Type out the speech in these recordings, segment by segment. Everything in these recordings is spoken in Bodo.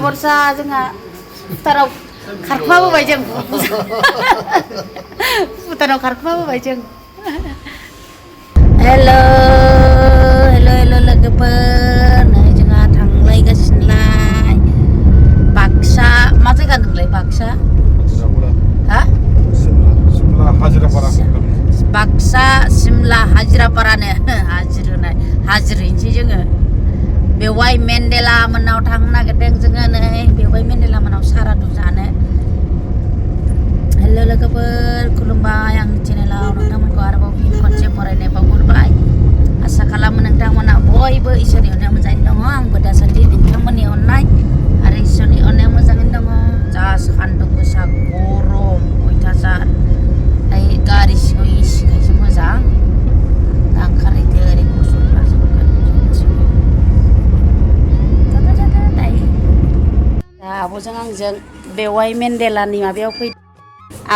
बरसा जोंहा भुटानाव खारखोमाबोबाय जों भुटानाव खारखोमाबोबाय जों हेल' लोगोफोर नै जोंहा थांलायगासिनोलाय बाक्सा मा जायगा होनदोंलाय बाक्सा हा बाक्सा सिमला हाजिरापारानो हाजिरहैनोसै जोङो बेवहाय मेन्देला मोननाव थांनो नागिरदों जोङो नै बेवहाय मेन्देला मोननाव सारादु जानो हेल' लोगोफोर खुलुमबाय आंनि चेनेलाव नोंथांमोनखौ आरोबाव फिन खनसे बरायनाय बावहरबाय आसा खालामो नोंथांमोना बयबो इसोरनि अननायाव मोजाङैनो दङ आंबो दासान्दि नोंथांमोननि अननाय आरो इसोरनि अननायाव मोजाङैनो दङ जा सान्दुं गोसा गरम अयथासार नै गारि सिङाव एसिखायसो मोजां दा ओंखारहैदो ओरै गसंफ्रा जोबगोन दा आब'जों आंजों बेवहाय मेन्देलानि माबायाव फैदों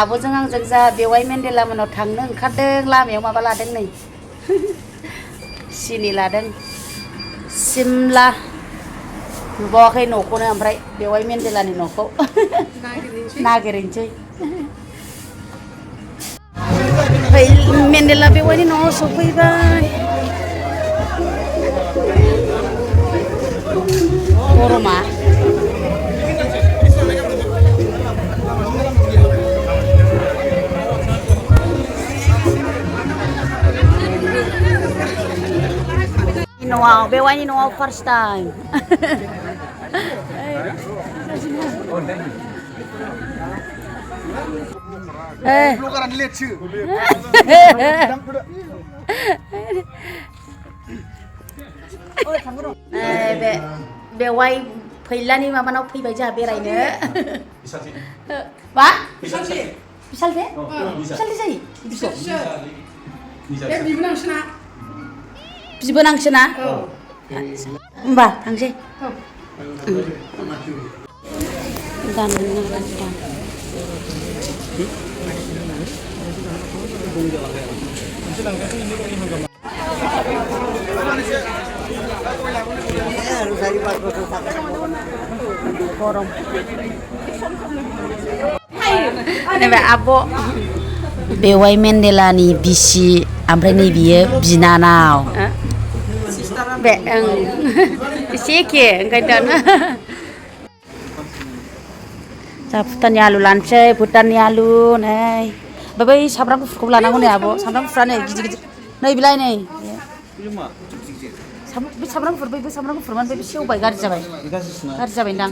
आब'जों आंजों जा बेवहाय मेन्देला मोनाव थांनो ओंखारदों लामायाव माबा लादों नै सिनि लादों सिमला नुबावाखै न'खौनो ओमफ्राय बेवहाय मेन्देलानि न'खौ नागिरहैनोसै मेन्देला बेवहायनि न'आव सफैबाय गरमा न'आव बेवहायनि न'आव फार्स्ट टाइम बेवहाय फैलानि माबानाव फैबाय जोंहा बेरायनो मा बिसालथे जायो बिबोनांसोना होमबा थांसै गरम आब' बेवहाय मेन्देलानि बिसि ओमफ्राय नै बियो बिनानाव बे एसे एखे ओंखायनोथ' जा भुटाननि आलु लानोसै भुटाननि आलु नै बै सामब्राम गुफुरखौ लानांगौ नै आब' सामब्राम गुफुरा नै गिदिर गिदिर नै बिलाय नै बे सामब्राम गुफुर बैबो सामब्राम गुफुरमोन बे सेवबाय गाज्रि जाबायदां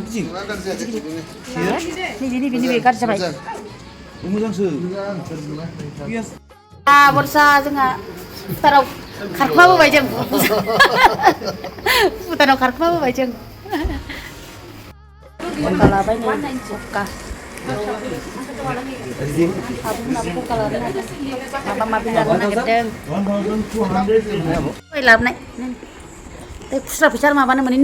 नैबे गाज्रि जाबाय बरसा जोंहा भुटानाव खारखोमाबोबाय जों भुटानाव खारखोमाबोबाय जों फका लाबाय नै फका माबा माबि लानो नागिरदों लाबोनाय खुस्रा फैसा माबानो मोनै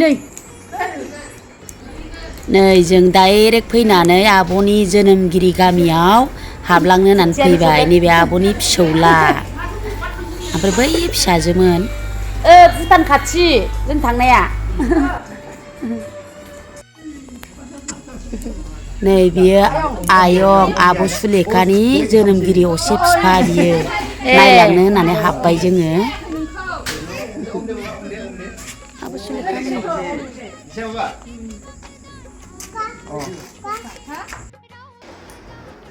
नै जों डाइरेक्ट फैनानै आब'नि जोनोमगिरि गामियाव हाबलांनो होननानै फैबाय नैबे आब'नि फिसौला ओमफ्राय बै फिसाजोमोन भुटान खाथि जों थांनाया नै बियो आयं आब' सुलेखानि जोनोमगिरि असे बिफा बियो नायलांनो होननानै हाबबाय जोङो आब' सुलेखानि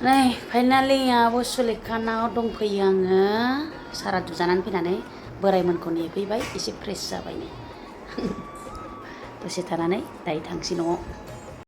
नै फाइनालि आब' सुलेखानाव दंफैयो आङो सारादु जानानै फैनानै बोरायमोनखौ नेफैबाय एसे फ्रेस जाबायनो दसे थानानै दायो थांसै न'आव